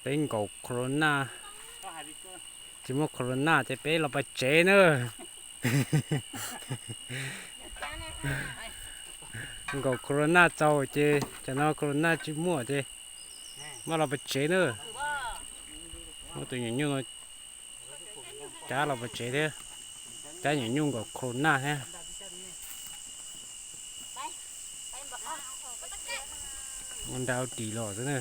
Peb nkaum corona, tsis muaj corona ces peb los pais tsev na. Nkaum corona txaus ces tam no corona tsis muaj ces maj los pais tsev na. Muab tus nyuam nyuj no cab los pais tsev thiab, cab nyuam nyuj nkaum corona thiab. Ua nra ua ris los xwb na.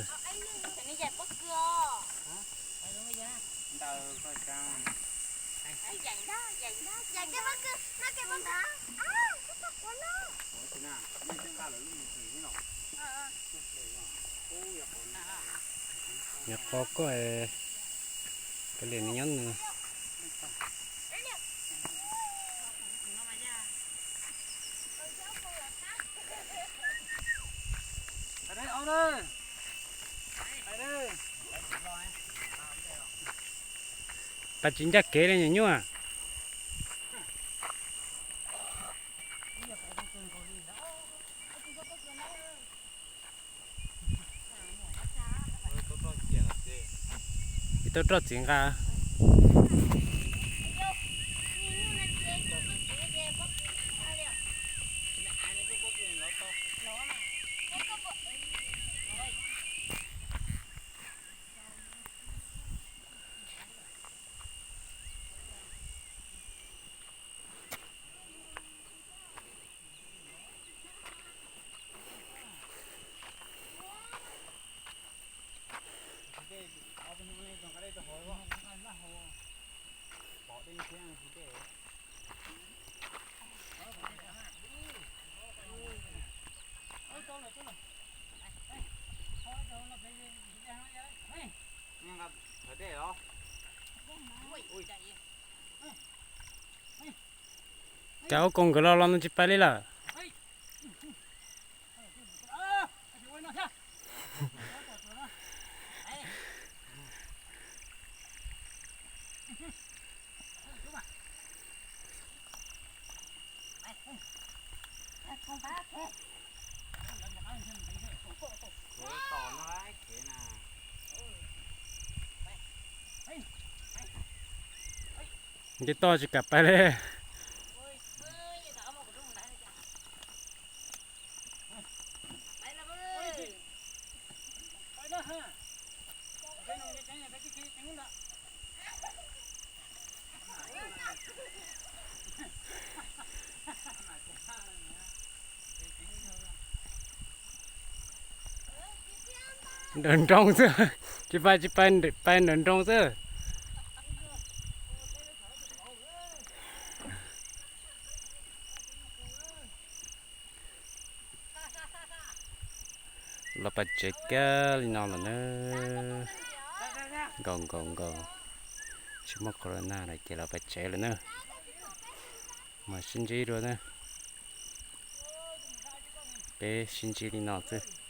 Yog qo koj, koj li nws nyob nws. Pas tsis ncaj kev li nyuam nyuj. Tsis tau roj txiv nqa. Cas ua koos nkawd los los no tsis pais li lawm. Nce toj tsis kam pais li. Nrawm nroos xwb, tsis pais tsis pais, nrawm nroos xwb. Los pais tsev kiag li no lawm na. Nkaus nkaus nkaus, tsis muaj corona lawm ces los pais tsev lawm na. Mas sib ntsib dua na. Peb sib ntsib li no xwb.